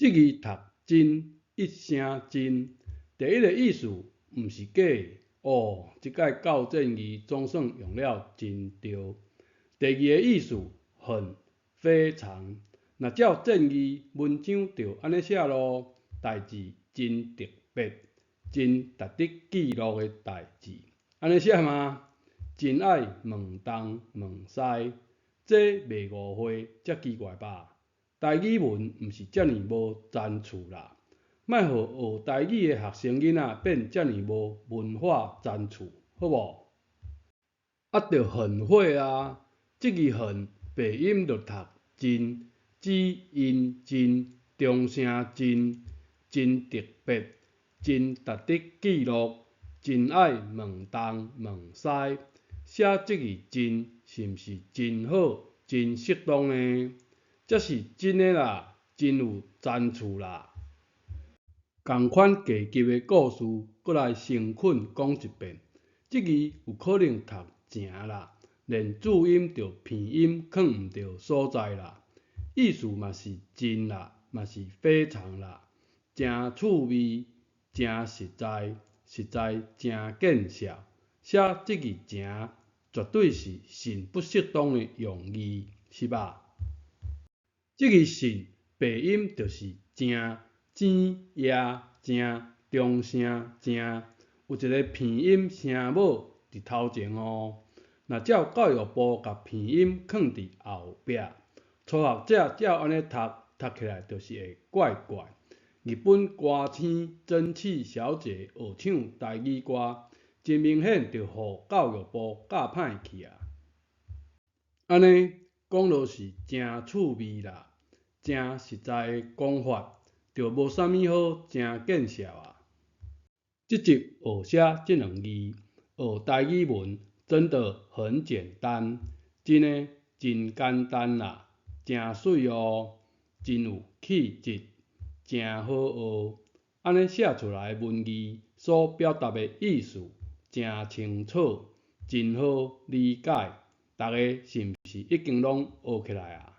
這字讀真，一聲真。第一个意思毋是假的哦，這擺校正字總算用了真對。第二个意思很，非常。若照正義文章就按呢寫囉，代誌真特別，真值得記錄的代誌，按呢寫嗎？真愛問東問西，這袂誤會才奇怪吧？台語文毋是遮爾無層次啦，莫予學台語的學生囡仔變遮爾無文化層次，好無？啊，著很會啊！這字很白音就讀真，子音真，中聲真，真特別，真值得記錄，真愛問東問西，寫這字真是毋是真好、真適當呢？這是真的啦，真有層次啦。仝款低級的故事，閣來誠懇講一遍。這字有可能讀誠啦，連注音著鼻音囥毋著所在啦。意思嘛是真啦，嘛是非常啦，誠趣味，誠實在，實在誠見笑。寫這字誠，絕對是甚不適當的用字，是吧？這字甚白音就是正，正也正，中聲正，有一个鼻音聲母佇頭前哦。若照教育部共鼻音囥佇後壁，初學者照按呢讀，讀起來就是會怪怪。日本歌星蒸汽小姐學唱台語歌，真明顯就予教育部教歹去啊！按呢講落是誠趣味啦，誠實在的講法，就無啥物好誠見笑啊。這集學寫這兩字，學台語文真的很簡單，真的真簡單啦，誠媠哦，真有氣質，誠好學。按呢寫出來的文字所表達的意思誠清楚，真好理解。逐家是毋是已經攏學起來啊？